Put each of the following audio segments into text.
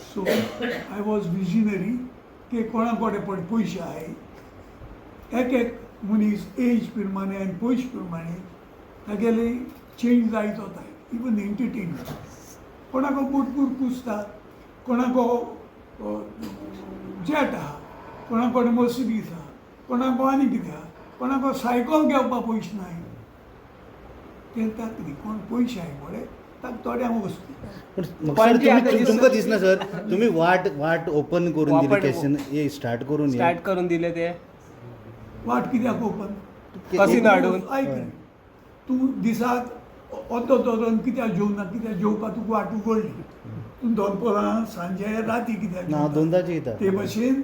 So I was visionary की कोणा कडेन पळय पयशे आहाय, एक एक मनीस एज प्रमाणे आनी पयशे प्रमाणे तागेले चेंज जायत वताय. इवन एंटरटेनमेंट, कोणाक भरपूर पुजता, कोणाक जेट आहा, कोणा कडेन मर्सिडीज आहा, कोणाक आनी कितें आहा, कोणाक सायकल घेवपाक पयशे नाय. ते ताका न्ही, कोण पयशे आहाय पळय ताका थोड्यांक वस्तू. पण सर, पणजी आता तुम्ही दिसत- तुमकां दिसना सर, तुम्ही वाट वाट ओपन करून दिली? वापट- कॅसिनो स्टार्ट करून हे. स्टार्ट करून दिले ते. वाट कित्याक ओपन? कसिनो हाडून. आयक न्ही, तूं दिसाक अर्दो दर्जन कित्याक जेवना? कित्याक जेवपाक तुका वाट उगडली. तूं दनपरां, सांजे, राती कित्याक ना, जेवता? दोनदां जेयता. ते भशेन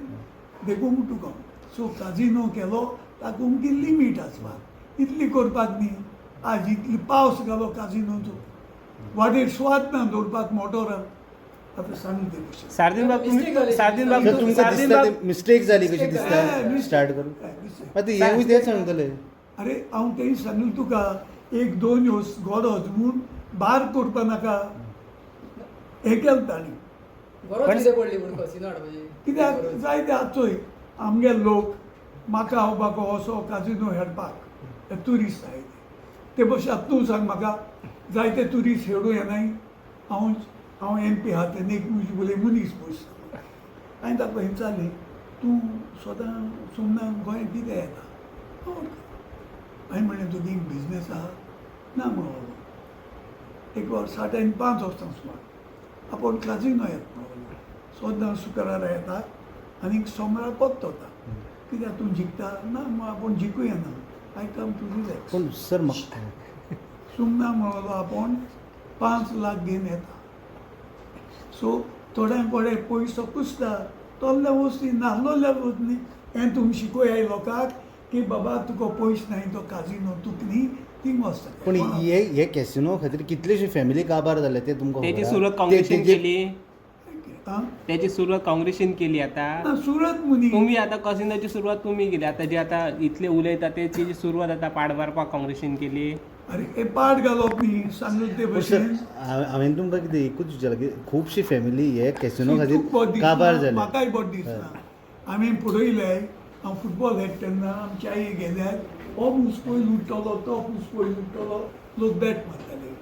देखून तुका सो काजिनो केलो, तातूंत की लिमीट आसपाक, इतली करपाक न्ही. आज इतली पावस घालो काजिनोचो, वाटेर सुवात ना दवरपाक मोटोराक. आतां सांग ते भशेन. सार्दीन बाब, तुम्ही, सार्दीन बाब, सर, तुमकां सार्दीन दिसता बाब, मिस्टेक जाली कशी दिसता mistake. Start करून? Mistake. आतां हेवूय तेच सांगतले. अरे, हांव तें सांगलें तुका, एक दोन ह्यो गरज म्हूण बार करपा नाका, हें केलें तांणी. गरज कितें पडली म्हूण कसिनो हाडपाची? कित्याक जायते आतां चोय, आमगे लोक म्हाका हांव बाको असो काजिनो हेडपाक ट्युरिस्ट आयले ते भशेन. आतां तूं सांग म्हाका, जायते ट्युरिस्ट हेडूं येनाय. हांव हांव एम पी आहा तेन्ना एक म्हजे बोले मनीस बसता. हांवें ताका विचारलें, तूं सदां सोमना गोंयांत कितें येता? हांव हांवें म्हणलें, तुगे बिजनेस आहा ना म्हणलो. एक वर्स 5.30 वर्सां सुमार आपूण काजिनो येता म्हणलो, सद्दां शुक्रारा येता आनी सोमारा परतो वता. कित्याक तूं जिखता ना म्हण? आपूण जिखूं येना, I come to relax. पूण सर, म्हाका सुमना म्हणलो आपूण 5 लाख घेवन येता. सो थोड्यां कडेन पयसो कुसता, तोल्ले वस्ती नासलोले वचनी. हें तुमी शिकोयाय लोकांक की बाबा, तुका पयस नाय तो काजिनो, तुका न्ही थिंग वचता. पण हे हे कॅसिनो खातीर कितलेशे फॅमिली काबार जाले ते तुमकां त्याची खबर आहा? सुरुवात काँग्रेसीन केली. आं? त्याची सुरुवात काँग्रेसीन केली आता. ना, सुरत मुनी. तुम्ही आता कसिनोची सुरुवात तुम्ही केली. आता जे आता इथले उलयता त्याची सुरुवात आता पाड मारपाक काँग्रेसीन केली. अरे, हे पाट घालप न्ही, सांगलें ते पूण सर, भशेन. हांवें तुमकां कितें एकूच विचारलां की खुबशी फॅमिली हे कॅसिनो तुका खातीर बरें काबार दिसना, जाले. म्हाकाय बरें दिसना. आमी पळयले, हांव फुटबॉल खेळटा तेन्ना आमच्या आई गेल्यार हो मूस पयलो उठ्ठलो, तो मूस पयलो उठ्ठलो, लोक बॅट मारताले.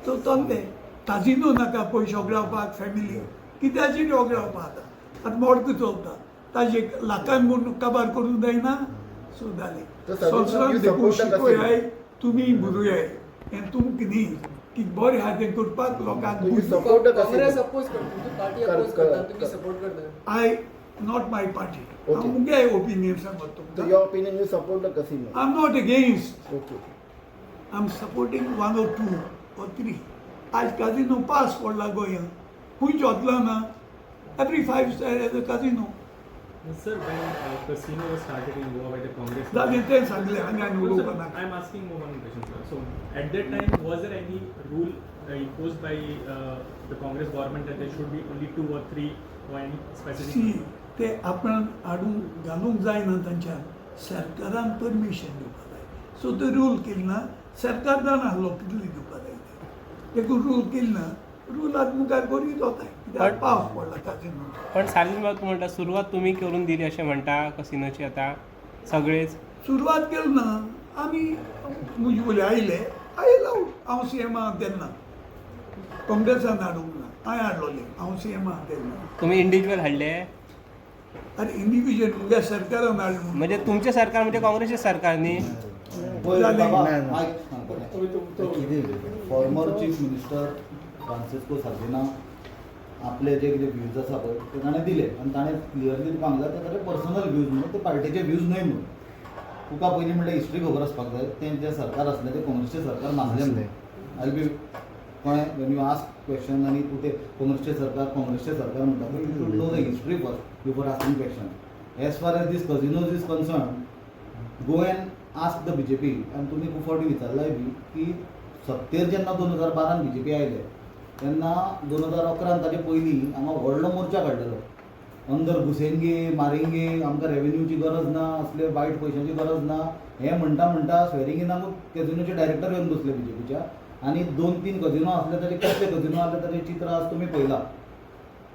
सो चल्ले काजिनो नाका, पयशे होगडावपाक फॅमिली कित्याची होगडावपाक. आतां आतां मोडको चलता, ताजे लाखान म्हूण काबार करूंक जायना. सो जालें. So, Sabine, संवसारान you देखून support the शिकोयाय तुमी भुरगे हें तुमकां न्ही की बरें आहा तें करपाक लोकांक So you बुद्दी. support the Congress casino. Oppose करता, तुमची पार्टी अपोज करता, तुम्ही सपोर्ट करता. I not my party. Okay. हांव मुगे ओपिनियन सांगत So तुमकां. your opinion, you support the casino. I am not against. I am supporting one or two or three. आज काजिनो पास पडला गोंयांत, खंयच वतलो ना, every five star as a casino. Sir, when casino was started in Goa by the Congress. जालें तें सांगलें, आनी आनी No, sir, उलोवपा नाका. I'm asking more one question, sir. So, at that time, was there any rule imposed by the Congress government that there should be only two or three or any specific? See, ते आपण हाडून घालूंक जायना, तांच्यान सरकारान permission दिवपा जाय. So ते rule केली ना, सरकार जाणा आसलो कितली दिवपा जाय ते. देखून रूल केली ना, रूल आतां मुखार करीत वताय, कित्याक पावस पडला काजिनो. पण सार्दीन बाब, तूं म्हणटा सुरुवात तुम्ही करून दिली अशें म्हणटा कसिनोची. आता सगळेच सुरवात केली ना आमी. म्हजे वयले आयले, आयला हांव सी एम आहा तेन्ना. काँग्रेसान हाडूंक ना, हांवें हाडलोलें, हांव सी एम आहा तेन्ना. तुम्ही इंडिव्हिज्युअल हाडले? आनी इंडिव्हिज्युअल मुगे सरकारान हाडलें म्हणून. म्हणजे तुमचे सरकार म्हणजे काँग्रेसचे सरकार न्ही? पळय जालें. बाबा, ना. आयक सांगता, कितें former chief minister Francisco Sardinha आपले जे कितें व्यूज आसा पळय ते ताणें दिले आनी ताणें क्लियरली तुका सांगला ते ताजे पर्सनल व्यूज म्हणून, ते पार्टीचे व्यूज न्हय म्हणून. तुका पयलीं म्हणल्यार हिस्ट्री खबर आसपाक जाय. तें जें सरकार आसलें तें काँग्रेसचें सरकार नासलें म्हणून. आयल बी कळ्ळें, when you ask question आनी तूं ते काँग्रेसचें सरकार, काँग्रेसचें सरकार म्हणटा, you should know the history first before asking question. As far as these casinos is concern, go and ask the BJP. आनी तुमी खूब फावटी विचारलाय बी की सत्तेर जेन्ना 2012न बीजेपी आयले तेन्ना 2011न ताजे पयलीं हांगा व्हडलो मोर्चा काडलेलो, अंदर घुसेंगे, मारेंगे, आमकां रेवेन्यूची गरज ना, असले वायट पयशांची गरज ना. हें म्हणटा म्हणटा स्वेरिंग इनाक कजिनोचे डायरेक्टर येवन बसले बीजेपीच्या आनी दोन तीन कजिनो आसले ताजे, कसले कजिनो आसले ताजें चित्र आज तुमी पळयलां.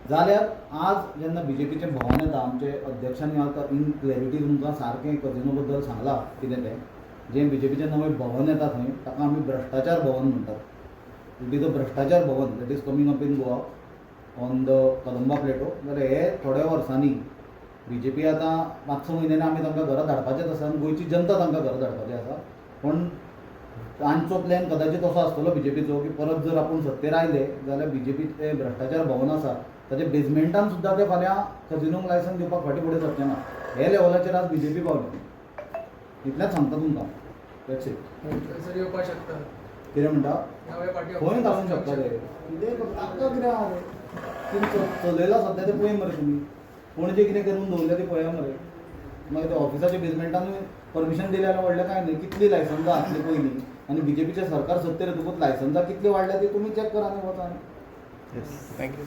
जाल्यार आज जेन्ना बीजेपीचें भवन येता, आमचे अध्यक्षांनी आतां इन क्लॅरिटी तुमकां सारकें कजिनो बद्दल सांगलां कितें तें. जें बीजेपीचें नवें भवन येता थंय, ताका आमी भ्रश्टाचार भवन म्हणटात. It is a भ्रश्टाचार भवन that is coming up in Goa on the Kadamba plateau. जाल्यार हे थोड्या वर्सांनी बीजेपी आतां 5-6 म्हयन्यांनी आमी तांकां घरा धाडपाचेच आसा आनी गोंयची जनता तांकां घरा धाडपाची आसा. पूण तांचो प्लॅन कदाचित असो आसतलो बीजेपीचो की परत जर आपूण सत्तेर आयले जाल्यार बीजेपी ते भ्रश्टाचार भवन आसा ताच्या बेजमेंटान सुद्दां ते फाल्यां कजिनोंक लायसन्स दिवपाक फाटीं फुडें सरचे ना. हे लेवलाचेर आज बीजेपी पावली, इतलेंच सांगता तुमकां. That's it. थंयसर येवपाक शकता. कितें म्हणटा? नवे पार्टी खंय घालूंक शकता ते, कितें तांकां कितें आहा तें तुमी चलयलां सद्या तें पळय मरे तुमी. पणजे कितें करून दवरलें तें पळया मरे. मागीर ते ऑफिसाच्या बेजमेंटानूय परमिशन दिलें जाल्यार व्हडलें कांय न्हय. कितलीं लायसन्सां आसलीं पयलीं आनी बीजेपीचें सरकार सत्तेर येतकूच लायसन्सां कितलीं वाडल्या ती तुमी चॅक करा आनी वचा. Yes. Thank you.